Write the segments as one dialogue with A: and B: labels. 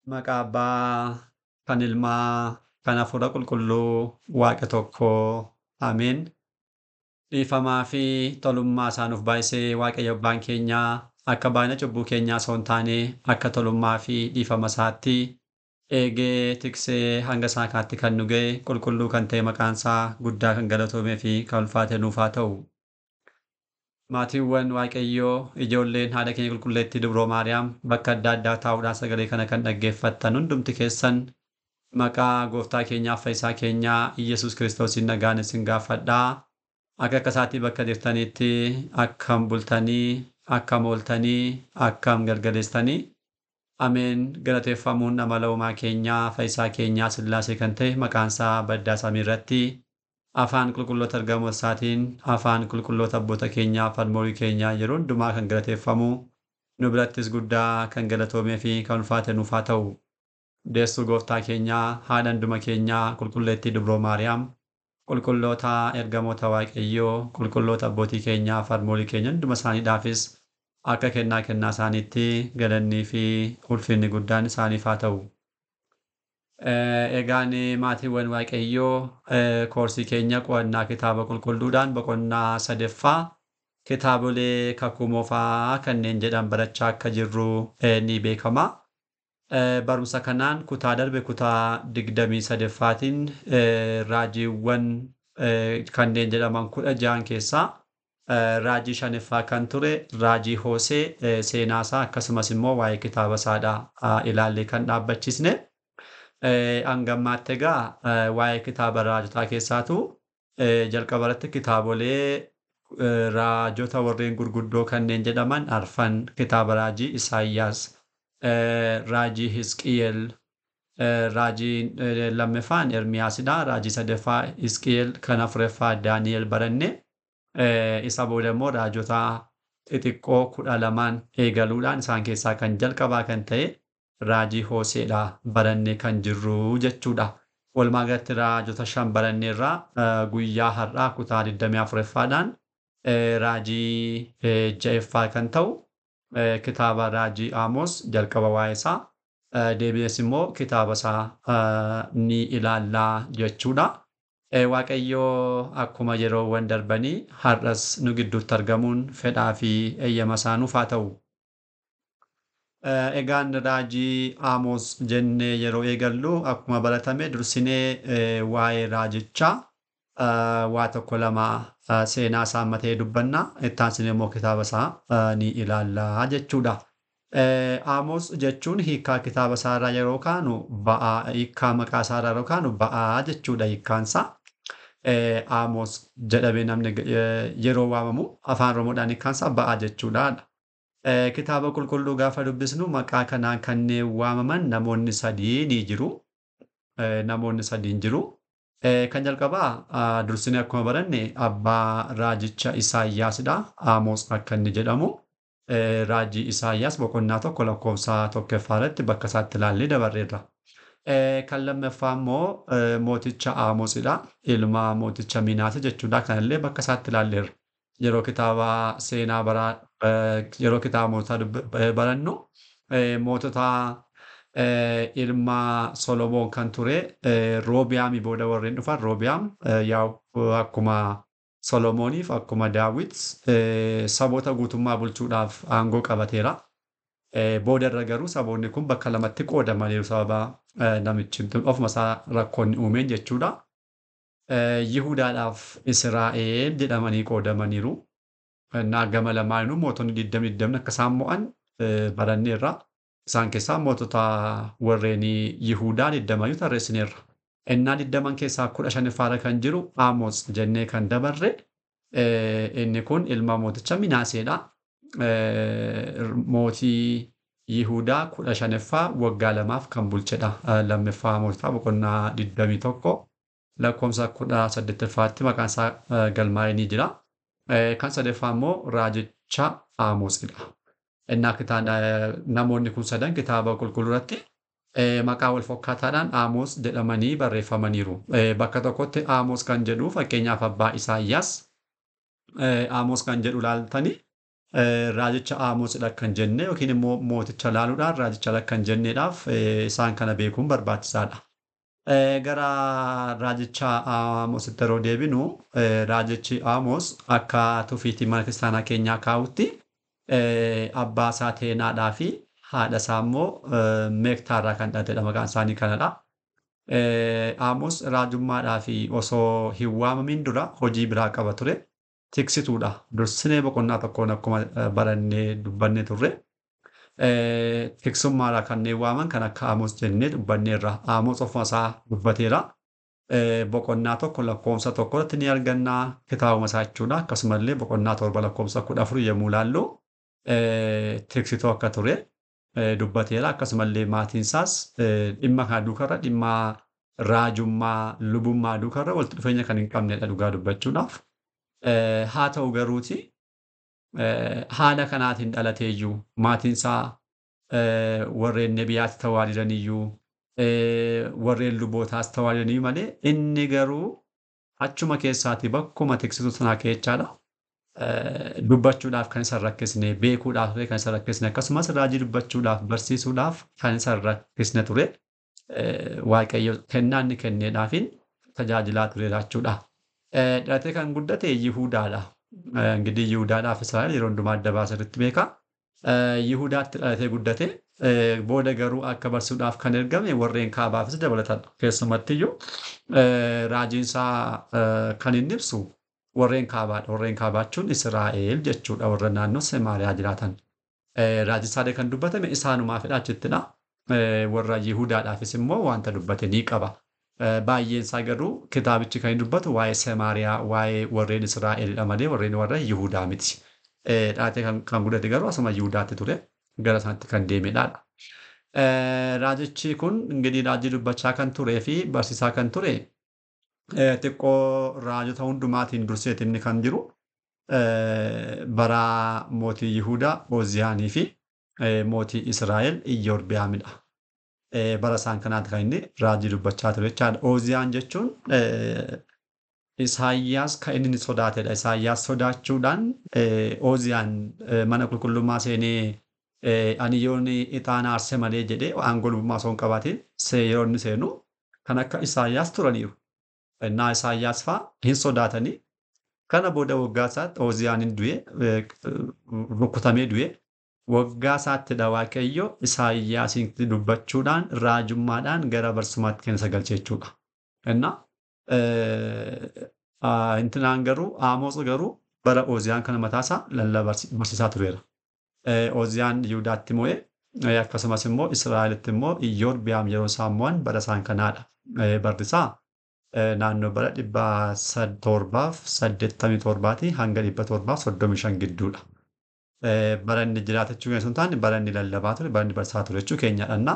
A: Maqaa Abbaa, kan Ilmaa, kan Hafuura Qulqulluu, Waaqa tokkoo. Ameen. Dhiifamaa fi tolummaa isaa nuuf baay'isee Waaqayyo Abbaan keenyaa akka baay'ina cubbuu keenyaa osoo hin taane akka tolummaa fi dhiifama isaatti eegee tiksee hanga isaa kaatti kan nu ga'e qulqulluu kan ta'e maqaan isaa guddaa kan galatoomee fi kan ulfaate nuuf haa ta'u. Maatiiwwan Waaqayyoo, ijoolleen haadha keenya qulqulleettii Dubroo Maariyaam bakka adda addaa taa'uudhaan sagalee kana kan dhaggeeffattan hundumti keessan maqaa gooftaa keenyaaf fayyisaa keenyaa Iyyasuus Kiristoosiin nagaan isin gaafadhaa. Akka akka isaatii bakka jirtanitti akkam bultanii, akkam ooltanii, akkam galgaleessitanii. Ameen. Galateeffamuun amala uumaa keenyaa fayyisaa keenyaa Sillaasee kan ta'e maqaan isaa baddaa samii irratti afaan qulqulloota ergamoota isaatiin afaan qulqulloota abboota keenyaa falmoolii keenyaa yeroo hundumaa kan galateeffamu nu birattis guddaa kan galatoomee fi kan ulfaate nuuf haa ta'u. Deessuu gooftaa keenyaa haadha hunduma keenyaa qulqulleettii Dubroo Maariyaam qulqulloota ergamoota Waaqayyoo qulqulloota abbootii keenyaa falmoolii keenya hunduma isaaniidhaafis akka kennaa kennaa isaaniitti galannii fi ulfinni guddaan isaaniif haa ta'u. Egaan maatiiwwan Waaqayyoo, koorsii keenya qo'annaa kitaaba qulqulluudhaan boqonnaa sadaffaa kitaabolee kakuu moofaa kanneen jedhan barachaa akka jirru ni beekama. Barumsa kanaan kutaa darbe kutaa 23ffaatiin raajiiwwan kanneen jedhaman 16 keessaa raajii shanaffaa kan ture raajii Hoosee seenaasaa akkasumas immoo waa'ee kitaaba isaadha ilaallee kan dhaabbachisne. Hanga ammaatti egaa waa'ee kitaaba raajotaa keessaatu jalqaba irratti kitaabolee raajota warreen gurguddoo kanneen jedhaman arfan kitaaba raajii Isaayyaas, raajii Hisqi'eel, raajii lammaffaan Ermiyaasidha, raajii sadaffaa Hisqi'eel, kan afuraffaa Daani'el baranne. Isa booda immoo raajota xixiqqoo 12 eegaluudhaan isaan keessaa kan jalqabaa kan ta'e raajii Hooseedha barannee kan jirru jechuudha. Walumaa galatti raajota 5 baranneerraa guyyaa har'aa kutaa 24ffaadhaan raajii ja'affaa kan ta'u kitaaba raajii Amoos jalqaba waa'ee isaa deebi'ees immoo kitaaba isaa ni ilaallaa jechuudha. Waaqayyoo akkuma yeroowwan darbanii har'as nu gidduutti argamuun fedhaa fi eeyyama isaa nuuf haa ta'u. Egaan raajii Amoos jennee yeroo eegallu akkuma baratame dursinee waa'ee raajichaa waa tokko lama seenaa isaa matee dubbanna. Itti aansinee immoo kitaaba isaa ni ilaalla jechuudha. Amoos jechuun hiikkaa kitaaba isaa irraa yeroo kaanu ba'aa, hiikkaa maqaa isaa irraa yeroo kaanu ba'aa jechuudha hiikkaan isaa. Amoos jedhamee namni yeroo waamamu afaan Oromoodhaan hiikkaan isaa ba'aa jechuudha. Kitaaba qulqulluu gaafa dubbisnu maqaa kanaan kanneen waamaman namoonni sadii ni jiru. Namoonni sadiin jiru. Kan jalqabaa dursinee akkuma baranne abbaa raajicha Isaayyaasidha. Amoos akka inni jedhamu. Raajii Isaayyaas boqonnaa 1 lakkoofsa 1ffaa irratti bakka isaatti ilaallee dabarreerra. Kan lammaffaa immoo mooticha Amoosidha. Ilma mooticha Minaase jechuudha. Kanallee bakka isaatti ilaalleerra. Yeroo kitaaba seenaa baraa yeroo kitaaba moototaa barannu mootota ilma Solomoon kan ture Roobiyaamii booda warreen dhufan Roobiyaam yaa'u akkuma Solomooniif akkuma Daawit saboota guutummaa bulchuudhaaf aangoo qabateera. Booda irra garuu saboonni kun bakka lamatti qoodamaniiru sababa namichi ofuma isaa rakkoonni uumeen jechuudha. Yihudaadhaaf Israa'el jedhamanii qoodamaniiru. Innaa gama lamaanuu mootonni 20 akka isaan mo'an baranneerra. Isaan keessaa mootota warreen Yihudaa 20 tarreessineerra. Innaa 20 keessaa 15ffaarra kan jiru Amoos jennee kan dabarre inni kun ilma mooticha Minaaseedha. Mootii Yihudaa 15ffaa waggaa 2 kan bulchedha. Lammaffaa moototaa boqonnaa 21 lakkoofsa 18ffaatti maqaan isaa galmaa'ee ni jira. Kan sadaffaa immoo raajicha Amoosidha. Innaa namoonni kun sadan kitaaba qulqulluu irratti maqaa wal fakkaataadhaan Amoos jedhamanii barreeffamaniiru. Bakka tokkotti Amoos kan jedhu fakkeenyaaf abbaa Isaayyaas Amoos kan jedhu ilaaltanii Raajicha Aamosidha kan jenne yookiin immoo mooticha laaluudhaan raajicha kan jenneedhaaf isaan kana beekuun barbaachisaadha. Gara raajicha Aamositti yeroo deebinu, raajichi Aamos akka tufiitii mana kiristaanaa keenyaa kaa'utti abbaa isaa Teenaadhaa fi haadha isaa immoo Meektaarraa kan dhalatedha. Maqaan isaanii kanadha. Aamos raajummaadhaa fi osoo hin waamamin dura hojii biraa qaba ture. Tiksituudha. Dursinee boqonnaa tokkoon akkuma barannee dubbannee turre. Tiksummaadhaa kanneen waaman kan akka Aamos jennee dubbanneerra. Aamos ofuma isaa dubbateera. Boqonnaa 1 lakkoofsa 1 irratti ni arganna kitaabuma isaa jechuudha. Akkasumallee boqonnaa 7 lakkoofsa 14 yommuu ilaallu tiksituu akka ture dubbateera. Akkasumallee maatiin isaas dhimma kana duukarra, dhimma raajummaa lubummaa duukarra walitti dhufeenya kan hin qabnedha dhugaa dubbachuudhaaf. Haa ta'u garuuti haala kanaatiin dhalateeyyuu maatiin isaa warreen nebiyaatti tawaajilaniyyuu, warreen lubootaas tawaajilaniyyuu malee, inni garuu achuma keessaatii bakkuma tiksituu sanaa keessaadha. Dubbachuudhaaf kan isa rakkisne, beekuudhaaf kan isa rakkisne, akkasumas raajii dubbachuudhaaf barsiisuudhaaf kan isa rakkisne ture. Waaqayyo kennaa inni kenneedhaafiin tajaajilaa ture jechuudha. Dhalatee kan guddate Yihuudaadha. Ingidihi Yihuudaadhaaf Israa'el yeroo hundumaa adda baasee beeka. Yihuudaatti dhalatee guddate. Booda garuu akka barsiisuudhaaf kan ergame warreen kaabaafis dabalatadha. Keessumattiyyuu raajiin isaa kan inni ibsu warreen kaabaadha. Warreen kaabaa jechuun Israa'el jechuudha, warra naannoo Samaariyaa jiraatan. Raajiin isaa kan dubbatame isaanumaafidha achittidha. Warra Yihuudaadhaafis immoo wanta dubbate ni qaba. Baay'een isaa garuu kitaabichi kan inni dubbatu waa'ee Samaariyaa, waa'ee warreen Israa'elidha malee warreen warra Yihuudaa miti. Dhalatee kan guddate garuu asuma Yihuudaatti ture. Gara sanatti kan deemedha. Raajichi kun ingidihi raajii dubbachaa kan turee fi barsiisaa kan ture xiqqoo raajota hundumaatiin durseeti inni kan jiru bara mootii Yihuudaa Oziyaanii fi mootii Israa'el Iyyoorbiyyaamidha. Bara isaan kanaatti kan inni raajii dubbachaa ture jechaadha. Oziyaan jechuun Isaayyaas kan inni sodaatedha. Isaayyaas sodaachuudhaan Oziyaan mana qulqullummaa seenee ani yoon ixaana aarse malee jedhee aangoo lubummaa osoo hin qabaatin yeroo inni seenu kan akka Isaayyaas turaniiru. Innaa Isaayyaas fa'aa hin sodaatanii. Kana booda waggaa isaatti Oziyaan hin du'e, rukutamee du'e. Waggaa isaattidha Waaqayyo Isaayyaasiin dubbachuudhaan raajummaadhaan gara barsumaatti kan isa galche jechuudha. Innaa intinaan garuu Amoos garuu bara Oziyaan kana mataasaa lallaba barsiisaa tureera. Oziyaan Yihudaatti mo'ee, akkasumas immoo Israa'elitti immoo Iyyoorbiyaam yeroo isaan mo'an bara isaan kanaadha. Barri isaa naannoo bara 787 hanga 735 gidduudha. Bara inni jiraate jechuu keenya sun taane, bara inni lallabaa ture, bara inni barsiisaa ture jechuu keenyadha.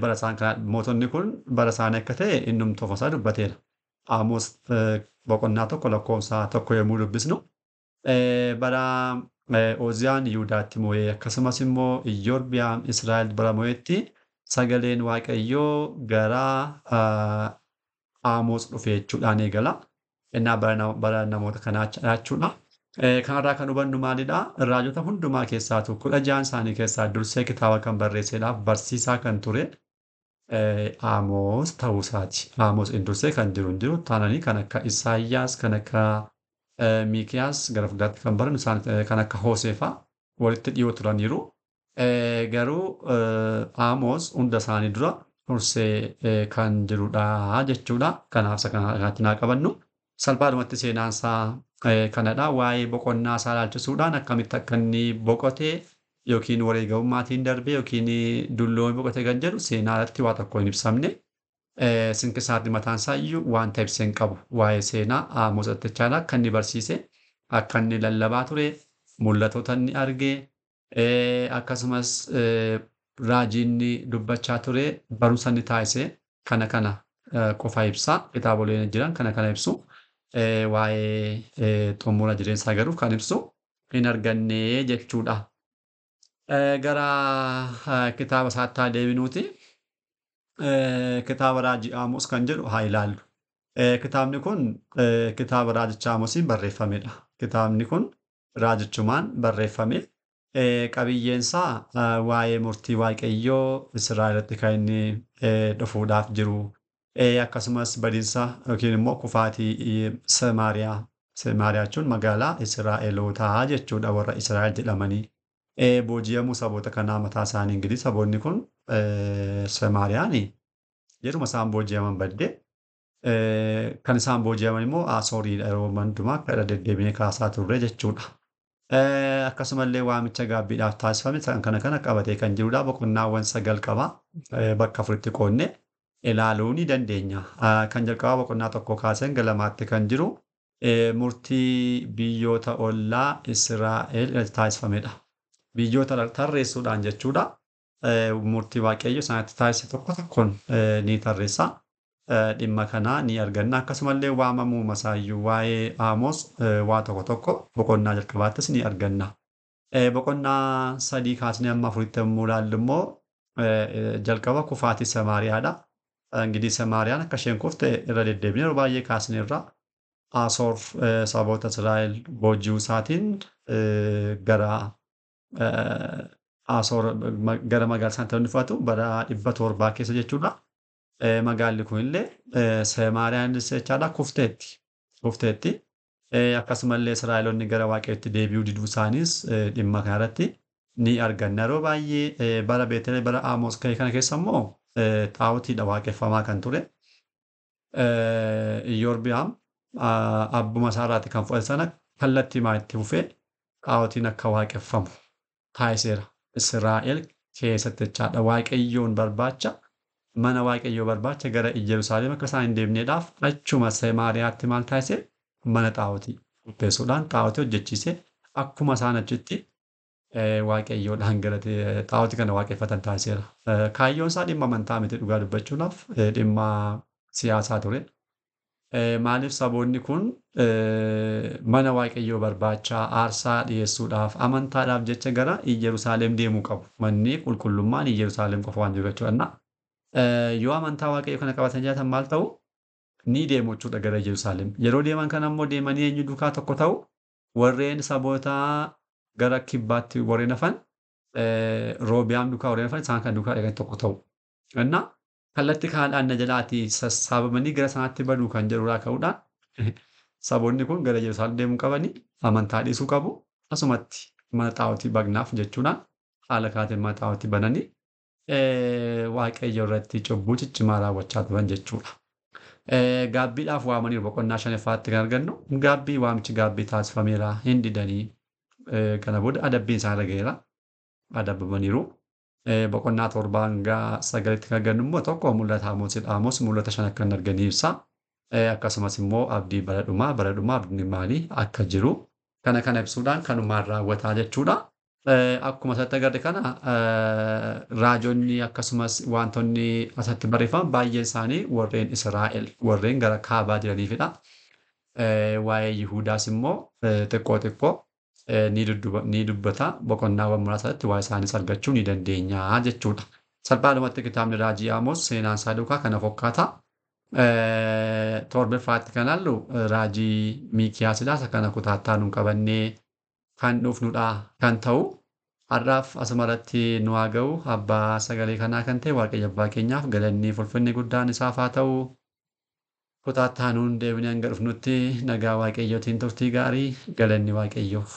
A: Bara isaan kana mootonni kun bara isaanii akka ta'e innumtuu ofuma isaa dubbateera. Amoos boqonnaa 1 lakkoofsa 1 yommuu dubbisnu bara Oziyaan Yihudaatti mo'ee, akkasumas immoo Iyyoorbiyaam Israa'el bara mo'etti sagaleen Waaqayyoo gara Amoos dhufe jechuudhaan eegala. Innaa bara namoota kanaa jechuudha. Kanarraa kan hubannu maalidha? Raajota hundumaa keessaatu 16 isaanii keessaa dursee kitaaba kan barreesseedhaaf barsiisaa kan ture Amoos ta'uu isaati. Amoos inni dursee kan jiru hin jiru. Taananii kan akka Isaayyaas, kan akka Miikiyaas gara fuulduraatti kan barannu isaan kan akka Hoosee fa'aa walitti dhiyoo turaniiru. Garuu Amoos hunda isaanii dura dursee kan jirudha jechuudha. Kanaaf isa kanatti naa qabannu. Salphaadhumatti seenaan isaa kanadha. Waa'ee boqonnaa isaa ilaalchisuudhaan akkamitti akka inni boqote yookiin wareegamummaatiin darbe yookiin dulloomee boqote kan jedhu seenaa irratti waa tokko hin ibsamne. Sinkisaarri mataan isaa iyyuu wanta ibsee hin qabu. Waa'ee seenaa Amoos jechaadha. Akka inni barsiise, akka inni lallabaa ture, mul'atoota inni arge, akkasumas raajii inni dubbachaa ture, barumsa inni taasise kana kana qofa ibsa. Kitaaboleen jiran kana kana ibsu. Waa'ee xumura jireenya isaa garuu kan ibsu hin arganne jechuudha. Gara kitaaba isaatti haa deebinuuti. Kitaaba raajii Amoos kan jedhu haa ilaallu. Kitaabni kun kitaaba raajicha Amoosiin barreeffamedha. Kitaabni kun Raajichumaan barreeffame. Qabiyyeensaa waa'ee murtii Waaqayyoo Israa'elitti kan inni dhufuudhaaf jiru. Akkasumas badiinsa yookiin immoo kufaatii Samaariyaa. Samaariyaa jechuun magaalaa Israa'elootaa jechuudha, warra Israa'el jedhamanii. Booji'amuu saboota kanaa mataa isaanii, ingilis saboonni kun Samaariyaan yeruma isaan booji'aman badde. Kan isaan booji'aman immoo Asooriidha, yeroo hundumaa akka irra deddeebinee kaasaa turre jechuudha. Akkasumallee waamicha gaabbiidhaaf taasifame kan kana qabatee kan jirudha. Boqonnaawwan 9 qaba. Bakka afuritti qoodne ilaaluu ni dandeenya. Kan jalqabaa boqonnaa 1 kaasee hanga 2tti kan jiru murtii biyyoota ollaa Israa'el irratti taasifamedha. Biyyoota tarreessuudhaan jechuudha. Murtii Waaqayyo isaanitti taasise tokko tokkoon ni tarreessa. Dhimma kanaa ni arganna. Akkasumallee waamamuu masaayyuu waa'ee Amoos waa tokko tokko boqonnaa jalqabaattis ni arganna. Boqonnaa 3 kaasnee amma 4tti yommuu ilaallu immoo jalqaba kufaatii Samaariyaadha. Ingilis Samaariyaan akka isheen kufte irra deddeebinee yeroo baay'ee kaasneerra. Asoor saboota Israa'el booji'uu isaatiin gara Asoor gara magaalaa isaaniitti inni fudhatu bara 700 keessa jechuudha. Magaalli kunillee Samaariyaanis jechaadha kufteetti. Kufteetti. Akkasumallee Israa'eloonni gara Waaqayyootti deebi'uu diduu isaaniis dhimma kanarratti ni arganna. Yeroo baay'ee bara Beetel, bara Amoos ka'e kana keessa immoo xaa'otiidha waaqeffamaa kan ture. Iyoorbi'aam abbuma isaarraati kan fudhate sana kallattii maa itti fufee xaa'otiin akka waaqeffamu taasiseera. Israa'el keessatti jechaadha. Waaqayyoon barbaacha, mana Waaqayyoo barbaacha gara Iyyerusaalem akka isaan hin deemneedhaaf achuma Samaariyaatti maal taasise? Mana xaa'otii qopheessuudhaan xaa'otii hojjechiise, akkuma isaan achitti Waaqayyoodhaan gara xaa'otii kana waaqeffatan taasiseera. Kaayyoon isaa dhimma amantaa miti, dhugaa dubbachuudhaaf dhimma siyaasaa ture. Maaliif saboonni kun mana Waaqayyoo barbaacha, aarsaa dhiyeessuudhaaf, amantaadhaaf jecha gara Iyyerusaalem deemuu qabu. Manni qulqullummaan Iyyerusaalem qofa waan jiru jechuudha. Yoo amantaa Waaqayyoo kana qabatan jiraatan maal ta'u? Ni deemu jechuudha gara Yerusaalem. Yeroo deeman kana immoo deemanii eenyu duukaa tokko ta'u? Warreen saboota gara kibbaatti warreen hafan, Roobiyaam duukaa warreen hafan, isaan kan duukaa dhaqanii tokko ta'u. Innaa kallattii kanadhaan na jalaatii sassaabamanii gara sanaatti baduu kan jedhurraa ka'uudhaan saboonni kun gara Yerusaalem deemuu qabanii amantaa dhiisuu qabu. Asumatti mana xaa'otii baqnaaf jechuudhaan haala kanaatiin mana xaa'otii bananii Waaqayyo irratti cubbuu ciccimaa raawwachaa turan jechuudha. Gaabbiidhaaf waamaniiru, boqonnaa shanaffaatti kan argannu gaabbii, waamichi gaabbii taasifameera, hin didanii, kana booda adabbiin isaan irra ga'eera, adabamaniiru. Boqonnaa 7 hanga 9tti kan argannu immoo tokko mul'ata Amoosidha. Amoos mul'ata 5 akka hin arganii ibsa. Akkasumas immoo abdii bara dhumaa, bara dhumaa abdiin maalii akka jiru kana kana ibsuudhaan kanumaan raawwataa jechuudha. Akkuma asirratti agarre kana raajonni akkasumas wantoonni asirratti barreeffaman baay'een isaanii warreen Israa'el warreen gara kaabaa jiraniifidha. Waa'ee Yihuudaas immoo xiqqoo xiqqoo ni dubbata. Boqonnaawwan muraasa irratti waa'ee isaanis argachuu ni dandeenya jechuudha. Salphaadhumatti kitaabni raajii Amoos seenaan isaa duukaa kana fakkaata. Torbaffaatti kan ilaallu raajii Miikiyaasidha. Isa kana kutaattaa nuun qabannee kan dhufnudha kan ta'u. Har'aaf asuma irratti nu haa ga'u. Abbaa sagalee kanaa kan ta'e Waaqayyo abbaa keenyaaf galanni ulfinni guddaan isaaf haa ta'u. Kutaattaa nuun deebinee hanga dhufnutti nagaa Waaqayyootiin turtii gaarii, galanni Waaqayyoof.